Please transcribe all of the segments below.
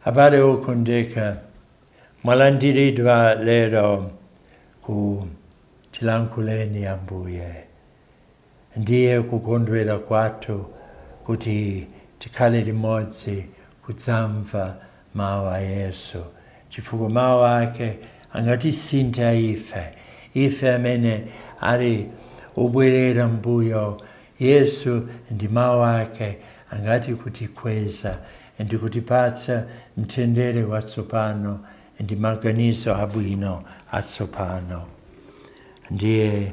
Abale okondeka, mwalandiridwa lero ku Tilankhuleni Ambuye. Ndiye kukondwera kwathu kuti tikhale limodzi kudzamva mawu a Yesu, chifukwa mawu ake angatisintha ife, ife amene ali obwerera mbuyo. Yesu ndi mawu ake angathe kutikweza ndi kutipatsa mtendere watsopano ndi maganizo abwino atsopano. Ndiye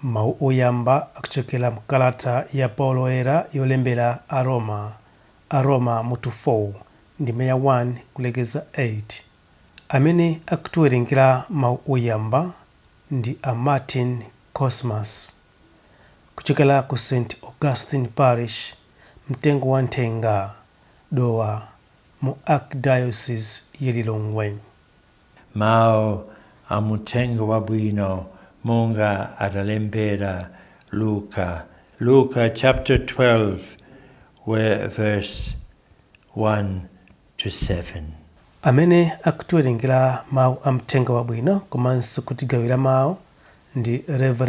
Mawu oyamba akuchokera mkalata ya Paulo Woyera yolembera Aroma, Aroma mutu 4 ndime ya 1 kulekeza 8. Amene akutiwerengera mawu oyamba ndi a Martin Cosmas kuchokera ku St Augustine Parish, Mtengo wa Nthenga, Dowa, mu Archdiocese ya Lilongwe. Mawu a Muthenga Wabwino monga adalembera Luka, Luka chapter 12 where verse 1 to 7. Amene akutiwerengera mawu a Mthenga Wabwino komanso kutigawira mawu ndi Rev.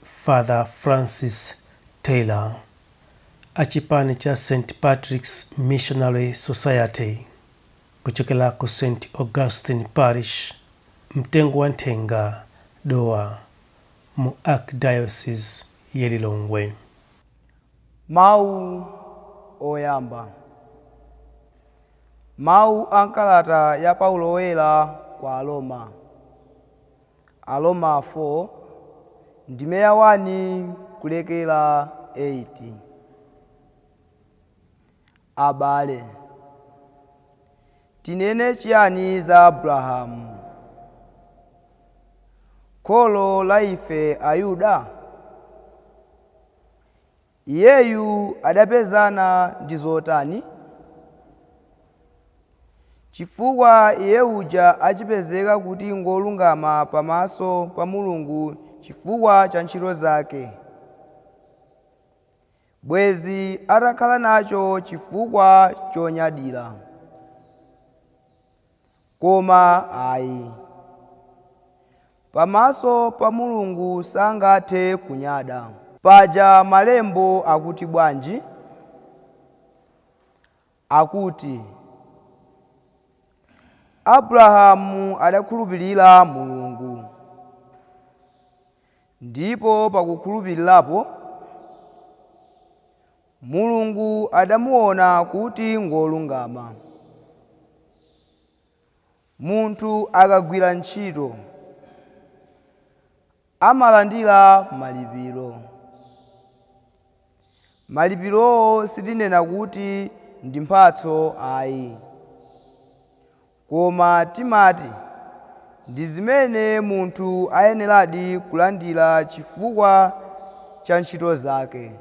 Father Francis Taylor a chipani cha St Patrick's Missionary Society kuchokera ku St Augustine Parish, Mtengo wa Nthenga, Dowa, mu Archdiocese ya Lilongwe. Mawu oyamba. Mawu a m'kalata ya Paulo Woyera kwa Aroma. Aroma 4, ndime ya 1 kulekera 8. Abale, tinene chiyani za Abrahamu, kholo la ife Ayuda? Iyeyu adapezana ndi zotani? Chifukwa iye uja achipezeka kuti ngolungama pamaso pa Mulungu chifukwa cha ntchito zake, bwezi atakhala nacho chifukwa chonyadira. Koma ayi, pamaso pa Mulungu sangathe kunyada. Paja malembo akuti bwanji? Akuti, Abrahamu adakhulupirira Mulungu, ndipo pakukhulupirirapo Mulungu adamuona kuti ngolungama. Munthu akagwira ntchito amalandira malipiro. Malipirowo sitinena kuti ndi mphatso ayi, koma timati ndi zimene munthu ayeneradi kulandira chifukwa cha ntchito zake.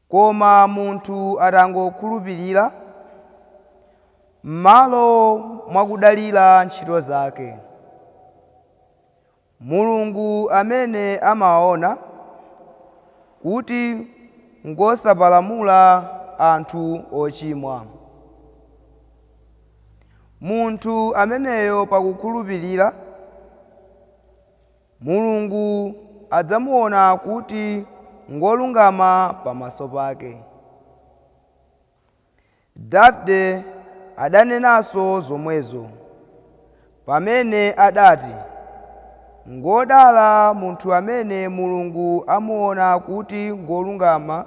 Koma munthu atangokhulupirira, m'malo mwa kudalira ntchito zake, Mulungu amene amaona kuti ngosapalamula anthu ochimwa, munthu ameneyo pakukhulupirira, Mulungu adzamuona kuti ngolungama pamaso pake. Davide adanenanso zomwezo pamene adati, Ngodala munthu amene Mulungu amuona kuti ngolungama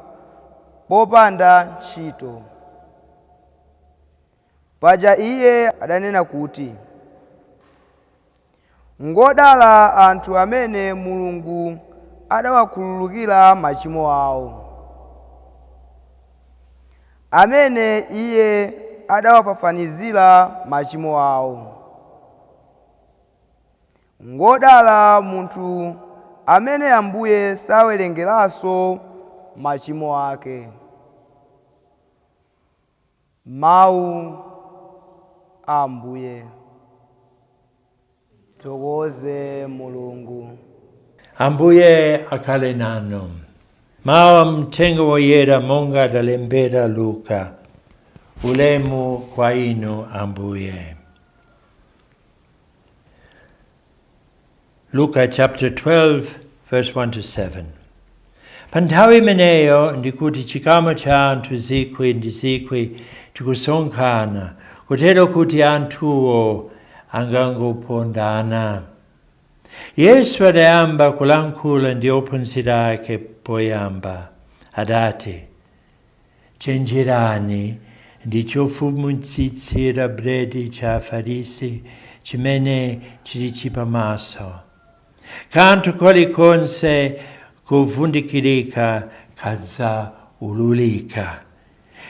popanda ntchito. Paja iye adanena kuti, Ngodala anthu amene Mulungu adawakhululukira machimo awo, amene iye adawafafanizira machimo awo. Ngodala munthu amene Ambuye sawerengeranso machimo ake. Mawu A Ambuye. Thokoze Mulungu. Ambuye akhale nanu. Mawu mthenga woyera monga adalembera Luka. Ulemu kwa inu Ambuye. Luka chapter 12 verse 1 to 7. Pa nthawi imeneyo ndikuti chikamo cha anthu zikwi ndi zikwi chikusonkhana kotero kuti anthuwo angangopondana. Yesu adayamba kulankhula ndi ophunzira ake poyamba adati, chenjerani ndi chofumitsitsira bredi cha Afarisi chimene chili chipamaso. Kanthu kalikonse kovundikirika kadzaululika,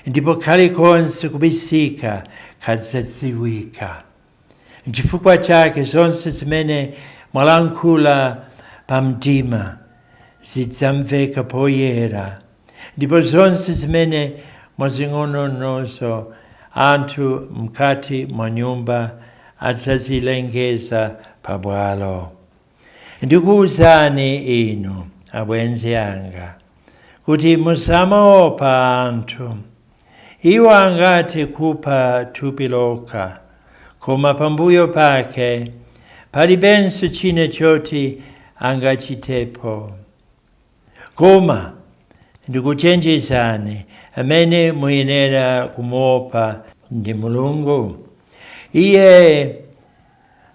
ndipo kalikonse kubisika kadzadziwika. Nchifukwa chake zonse zimene mwalankhula pamdima zidzamveka poyera, ndipo zonse zimene mwazinong'oneza anthu mkati mwa nyumba adzazilengeza pabwalo. Ndikuwuzani inu abwenzi anga kuti musamaopa anthu. Iwo angathe kupha thupi lokha, koma pambuyo pake palibenso china choti angachitepo. Koma ndikuchenjezani, amene muyenera kumuopa ndi Mulungu. Iye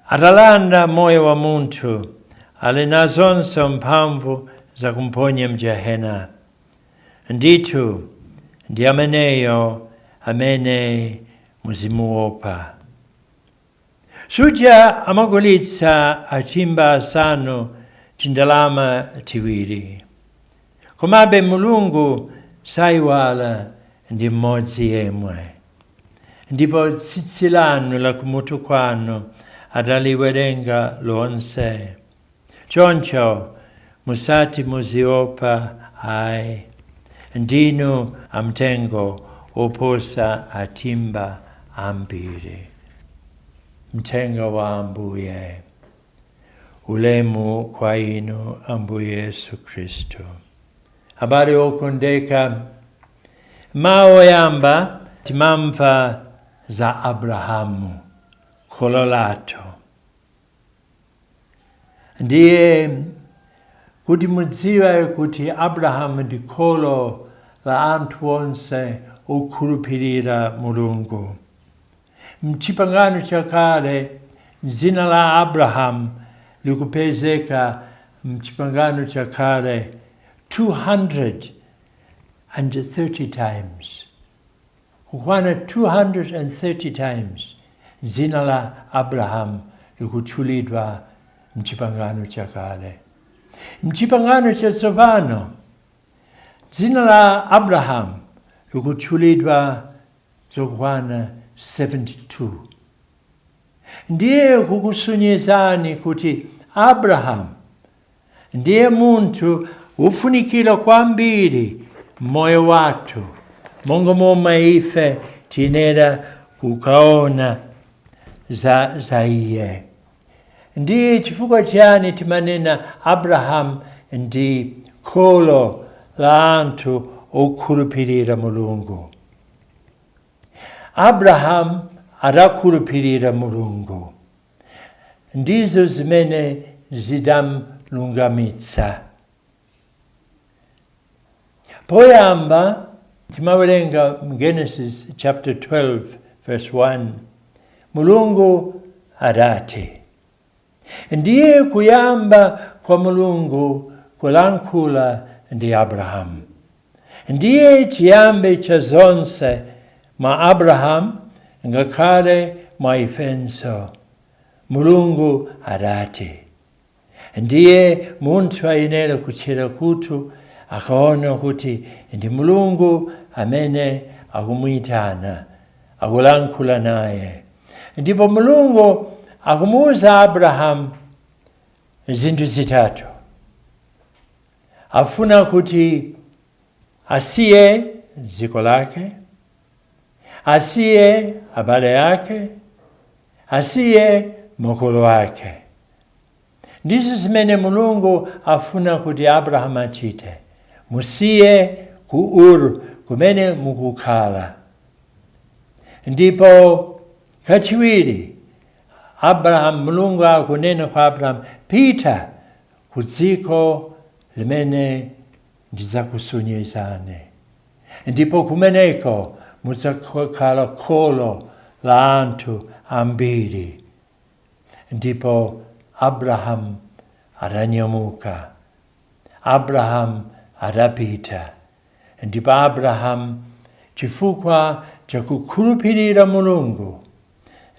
atalanda moyo wa munthu, ali nazonso mphamvu zakumponya mjahena. Ndithu ndi ameneyo amene muzimuopa. Suja amagulitsa achimba asanu tindalama tiwiri, komabe Mulungu sayiwala ndi mmodzi yemwe. Ndipo tsitsi lanu la kumutu kwanu adaliwerenga lonse. Choncho musati muziopa ayi, ndinu amtengo oposa atimba ambiri. Mthenga wa Ambuye. Ulemu kwa inu Ambuye Yesu Khristu. Abale okondeka, mawu oyamba timamva za Abrahamu kholo lathu. Ndiye kuti mudziwe kuti Abrahamu ndi kholo la anthu onse okhulupirira Mulungu. Mchipangano chakale dzina la Abrahamu likupezeka mchipangano chakale 230 times. Kukwana 230 times dzina la Abrahamu likutchulidwa mchipangano chakale. Mchipangano chatsopano dzina la Abrahamu likutchulidwa zokwana 72. Ndiye kukusonyezani kuti Abrahamu ndiye munthu wofunikira kwambiri mmoyo wathu, monga momwe ife tiyenera kukaona za iye. Ndiye chifukwa chiyani timanena Abrahamu ndi kholo la anthu okhulupirira Mulungu. Abrahamu adakhulupirira Mulungu, ndizo zimene zidamlungamitsa. Poyamba timawerenga Genesis chapter 12 verse 1, Mulungu adati. Ndiye kuyamba kwa Mulungu kulankhula ndi Abrahamu. Ndiye chiyambi cha zonse mwa Abrahamu ngakhale mwa ifenso. Mulungu adati. Ndiye munthu ayenera kutchera khutu akaona kuti ndi Mulungu amene akumuyitana, akulankhula naye. Ndipo Mulungu akumuwuza Abrahamu zinthu zitatu. Afuna kuti asiye dziko lake, asiye abale ake, Asiye makolo ake. Ndizo zimene Mulungu afuna kuti Abrahamu achite. Musiye ku Ur kumene mukukhala. Ndipo kachiwiri Abrahamu, Mulungu akunena kwa Abrahamu, pita ku dziko limene ndidzakusonyezani, ndipo kumeneko mudzakhala kholo la anthu ambiri. Ndipo Abrahamu adanyamuka, Abrahamu adapita. Ndipo Abrahamu, chifukwa chakukhulupirira Mulungu,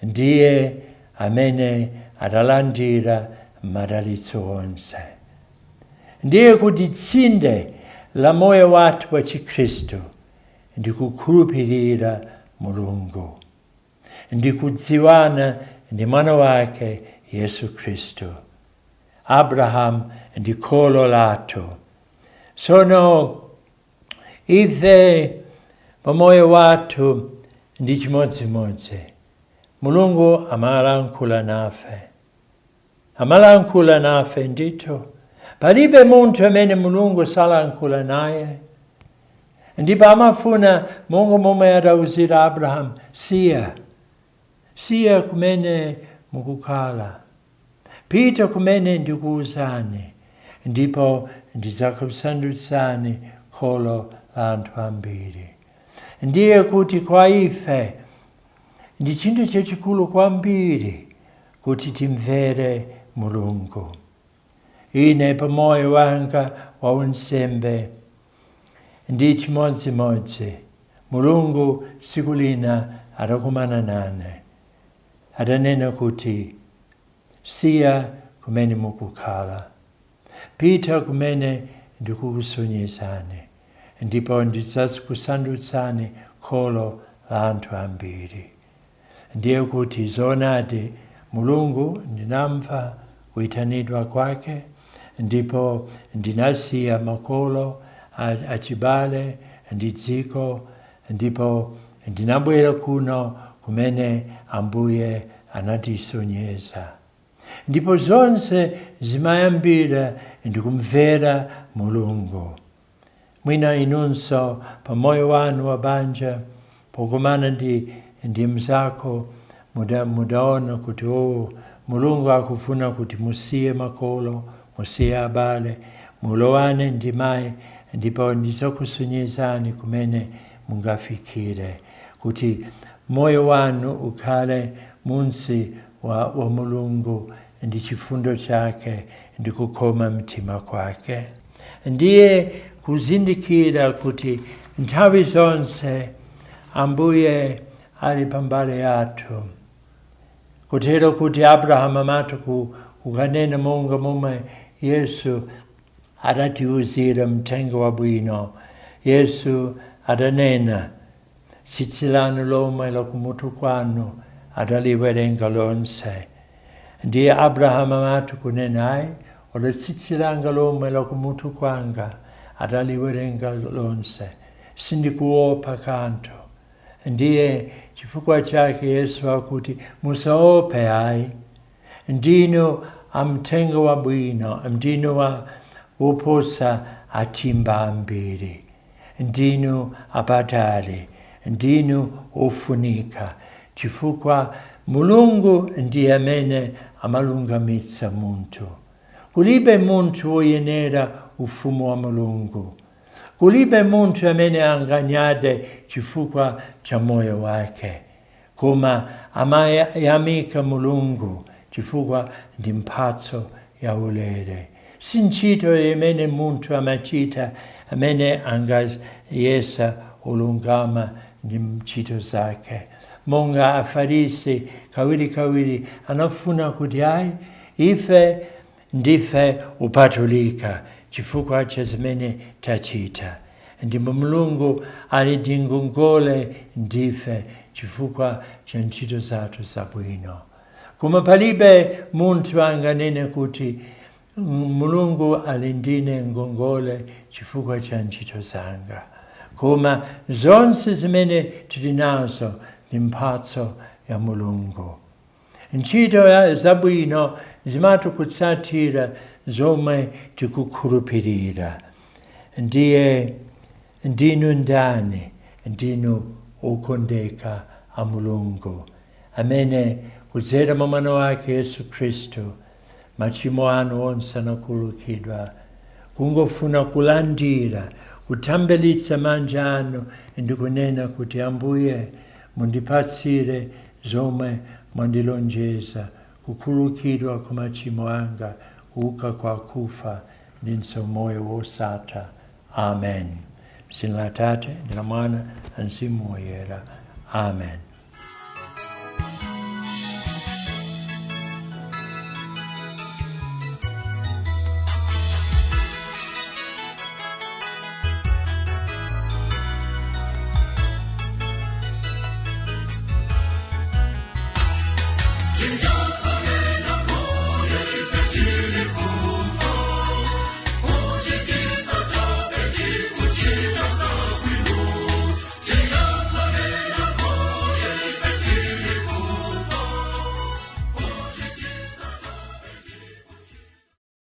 ndiye amene adalandira madalitso onse. Ndiye kuti tsinde la moyo wathu wa Chikhristu ndi kukhulupirira Mulungu ndi kudziwana ndi mwana wake Yesu Khristu. Abrahamu ndi kholo lathu. Sono ife pamoyo wathu ndi chimodzimodzi. Mulungu amalankhula nafe, amalankhula nafe ndithu. Palibe munthu amene Mulungu salankhula naye. Ndipo amafuna, monga momwe adauzira Abrahamu, siya, siya kumene mukukhala, pita kumene ndikuuzani, ndipo ndidzakusandutsani kholo la anthu ambiri. Ndiye kuti kwa ife ndi chinthu chachikulu kwambiri kuti timvere Mulungu. Ine pamoyo wanga wa unsembe ndi chimodzimodzi. Mulungu tsiku lina adakumana nane, adanena kuti siya kumene mukukhala, pita kumene ndikukusonyezani, ndipo ndidzakusandutsani kholo la anthu ambiri. Ndiye kuti zoonadi Mulungu ndinamva kuitanidwa kwake, ndipo ndinasiya makolo, achibale ndi dziko, ndipo ndinabwera kuno kumene Ambuye anatisonyeza. Ndipo zonse zimayambira ndikumvera Mulungu. Mwina inunso pamoyo wanu wa banja, pokumana ndi mzako, mudaona kuti oh, Mulungu akufuna kuti musiye makolo, musiye abale, mulowane ndi mayi, ndipo ndidzakusonyezani kumene mungafikire, kuti moyo wanu ukhale munsi wa Mulungu ndi chifundo chake ndi kukoma mtima kwake. Ndiye kuzindikira kuti nthawi zonse Ambuye ali pambali yathu, kutero kuti Abrahamu amati kukanena monga momwe Yesu adatiuzira mthenga wabwino. Yesu adanena, tsitsi lanu lomwe lakumutu kwanu adaliwerenga lonse. Ndiye Abrahamu amati kunena, ayi, olo tsitsi langa lomwe lakumutu kwanga adaliwerenga lonse, sindikuopa kanthu. Ndiye chifukwa chake Yesu akuti musaope ayi, ndinu amthenga wabwino, ndinu wa woposa atimba ambiri, ndinu apatali, ndinu ofunika, chifukwa Mulungu ndiye amene amalungamitsa munthu. Kulibe munthu woyenera ufumu wa Mulungu. Kulibe munthu amene anganyade chifukwa cha moyo wake, koma amayamika Mulungu chifukwa ndi mphatso ya ulere. Si ntchito imene munthu amachita amene angayesa olungama ndi ntchito zake. Monga Afarisi kawirikawiri anafuna kuti ayi, ife ndife upatulika chifukwa cha zimene tachita, ndipo Mulungu ali ndi ngongole ndife chifukwa cha ntchito zathu zabwino. Koma palibe munthu anganene kuti Mulungu ali ndine ngongole chifukwa cha ntchito zanga, koma zonse zimene tili nazo ndi mphatso ya Mulungu. Ntchito zabwino zimatikutsatira zomwe tikukhulupirira. Ndiye ndinu ndani? Ndinu okondeka a Mulungu amene kudzera mwa mwana wake Yesu Khristu machimo anu onse anakhululukidwa. Kungofuna kulandira, kutambalitsa manja anu ndikunena kuti Ambuye, mundipatsire zomwe mwandilonjeza, kukhululukidwa kwa machimo anga, kuuka kwa kufa ndinso moyo wosatha. Amen. M'dzina la Tate ndi la Mwana na Mzimu Woyera. Amen. Jingle.